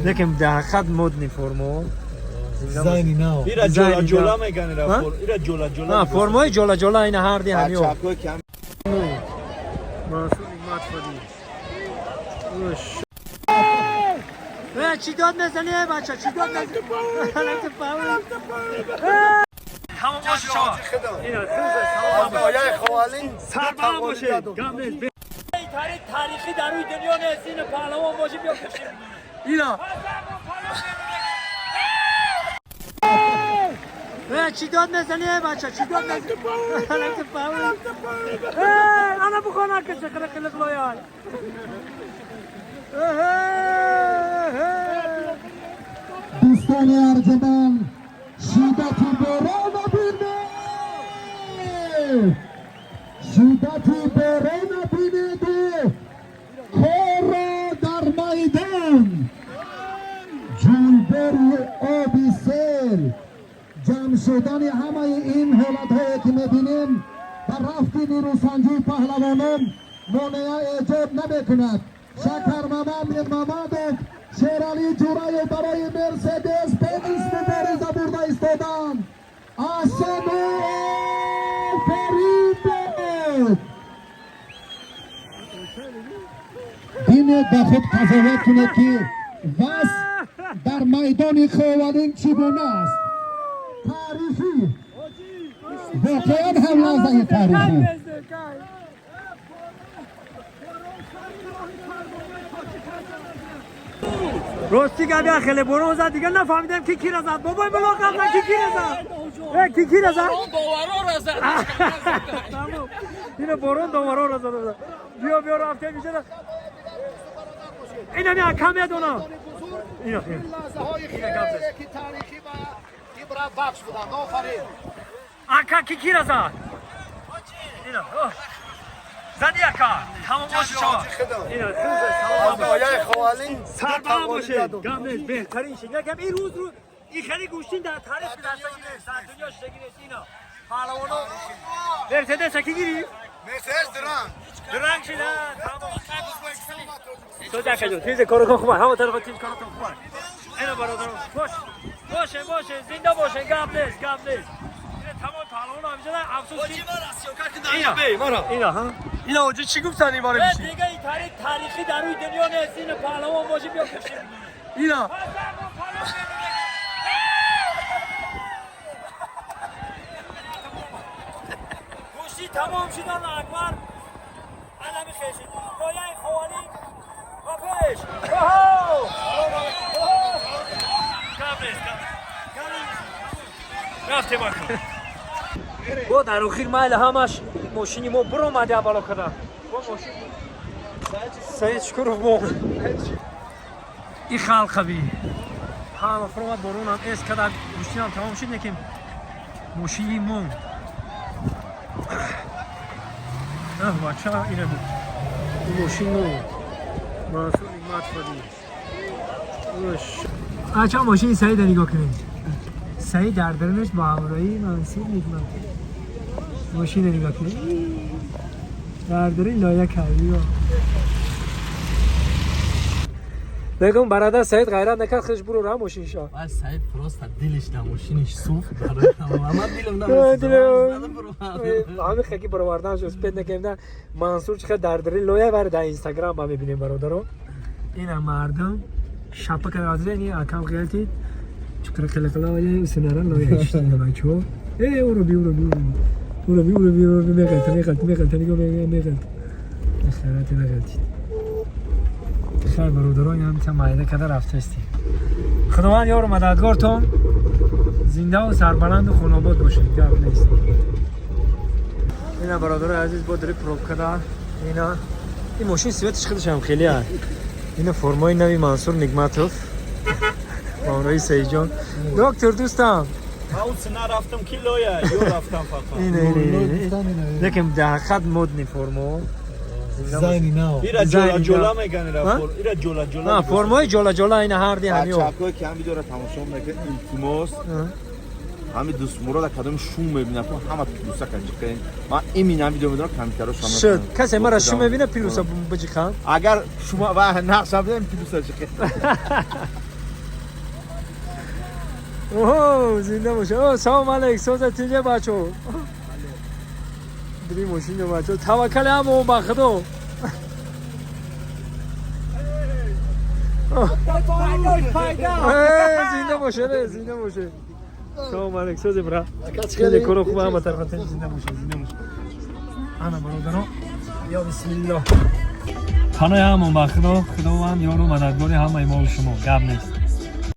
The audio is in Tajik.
Лекин дар ҳақиқат модный формо. Дизайни нав. Ира Дизайни ҷола ҷола нав. меган ира Ҳа? ира ҷола ҷола. А, формаҳои ҷола ҷола ина ҳар ди ҳамиё. Бачаҳое ки ҳам Мансур Нигматов. Чӣ дод мезанӣ, бача? Чӣ дод мезанӣ? Тамом боши шумо. Ояи Ховалин Сарбаланд бошед. Гап нест. Таърихи дар рӯи дунё нест. Ина паҳлавон бошӣ, биё кушӣ. Ина. Чӣ дод мезанӣ, бача? Чӣ дод мезанӣ? Ана бухона киси қилиқ лояй. Дӯстони арҷуманд, шиддати борона бинед, шиддати борона бинеду корро дар майдон ҷӯйбори оби сел ҷамъ шудани ҳамаи ин ҳолатҳое ки мебинем, ба рафти нерӯсанҷии паҳлавонон монеа эҷод намекунад. Шакармамад Мирмамадов, Шералӣ Ҷураев барои Мерседес Бенз мубориза бурда истоданд. Аҳсану офарин бод! Бинед, ба худ қазоват кунед, ки вазъ дар майдони Ховалин чӣ гуна аст. Таърихӣ, воқеан ҳам лаҳзаи таърихӣ. Рости гап, як хеле борон зад, дигар нафаҳмидем, ки кира зад. Бобои мулоқам, ки кира зад? Ки кира зад? Доварора зад. Тамом. Ина борон доварора зад. Биё, биё, рафтем инҷа. Ина ми акам медонам. Ина. Лаҳзаҳои хеле ки таърихӣ ва ибратбахш буданд. Офарин! Ака, ки кира зад? Ина. Зади, ака. Тамом боши шумо. Ина. Ояи Ховалин. Сарбаланд бошед. Гап нест, беҳтарин шид. Якам ин рӯз рӯ ин хеле гӯштин дар таърих дастагӣ нест, дар дунё шидагӣ нест. Ина. Паҳлавоно Мерседес ки гирифт? Мерседес дранг. Дранг шида. Тамом. То ака ҷон, тиз коротон хуб, ҳама тарафа тиз коротон хуб. Ина бародарон, бош. Боше, боше, зинда боше, гап нест, гап нест. Ина тамом паҳлавоно ҳамиҷа афсӯс ки ина. Ина, ҳа? Ина оҷа чӣ гуфтан ин бора биши? Дига ин таърих таърихӣ дар рӯи дунё нест. Ина паҳлавон бошӣ, биё кушӣ. Ина. Гӯштӣ тамом шудан, Акбар алами хешид. Лояи Ховалин ба пеш! Оҳо! Гап нест, гап нест. Рафтем, ака. Бо дар охир майли ҳамаш мошини мо биромад аввало када. Бо мошин Саид Шукуров мо. И халқави. Ҳама фуромад, боронам эс када, гӯштинам тамом шуд, лекин мошини мо. Аҳ, бача, ина буд. Ин мошин мо. Мансур Нигматов. Ача, мошини Саида нигоҳ кунед. Саид дар дарунаш бо ҳамроҳии Мансур Нигматов. Мошина нигоҳ кунед. Дар дарун лоя кард. Нигоҳ. Бегум, бародар Саид ғайрат накард, худаш буру ра мошинша. Ва Саид просто дилиш дар мошиниш сӯхт барои тамом. Ама дилам Ҳамин хаки баровардан шуд, успеть накардем. Мансур чӣ дар дари лоя вар дар Инстаграм ба мебинем, бародаро. Ина мардум шапа карда, ини акам ғелтид. Чуқра қилиқила вая усунара лоя шида, бачо. Э, уро би, уро би, уро би, уро би, уро би, меғелта, меғелта, меғелта, нигоҳ, меғелта. Ахирати меғелтид. Хайр, бародарон, ин ҳам майда када рафтаистем. Худованд ёру мададгортон, зиндаву сарбаланду хонобод бошед, гап нест. Ина, бародарои азиз, бо дари пробкада. Ина ин мошин светиш худашам хеле аст. Ина формаи нави Мансур Нигматов бо ҳамроҳи Саидҷон доктор дӯстам. Ҳаус нарафтам ки лоя, ё рафтам фақат. Ина, ина, ина. Лекин дар ҳақиқат модный формо. Дизайни нав. Ира ҷола Дизайни ҷола нав. меган ира Ҳа? ира ҷола ҷола. Формаҳои ҷола ҷола ина ҳар ди ҳамиё. Бачаҳое ки ҳам видеоро тамошо мекунед, илтимос, ҳами дӯстмурод кадом шум мебинад, ҳама плюса каҷиқен. Ман имин ҳам видео медорам, комментариҳо шумо. Шуд. Касе мара шум мебина, плюса биҷиқам. Агар шумо ва нақша бидем, плюса ҷиқен. Оҳо, зинда боша. О, салом алейк, соза тинҷа бачо. Дри мошина бачо. Таваккал ҳамо ба Худо. Зинда боша, ре, зинда боша. Салом алейк, сози бра. Хеле коро хуб ҳама тарафа зинда боша, зинда боша. Ана бародарон, ё бисмиллоҳ. Панои ҳамон ба Худо, Худованд ёру мададгори ҳамаи мо шумо. Гап нест.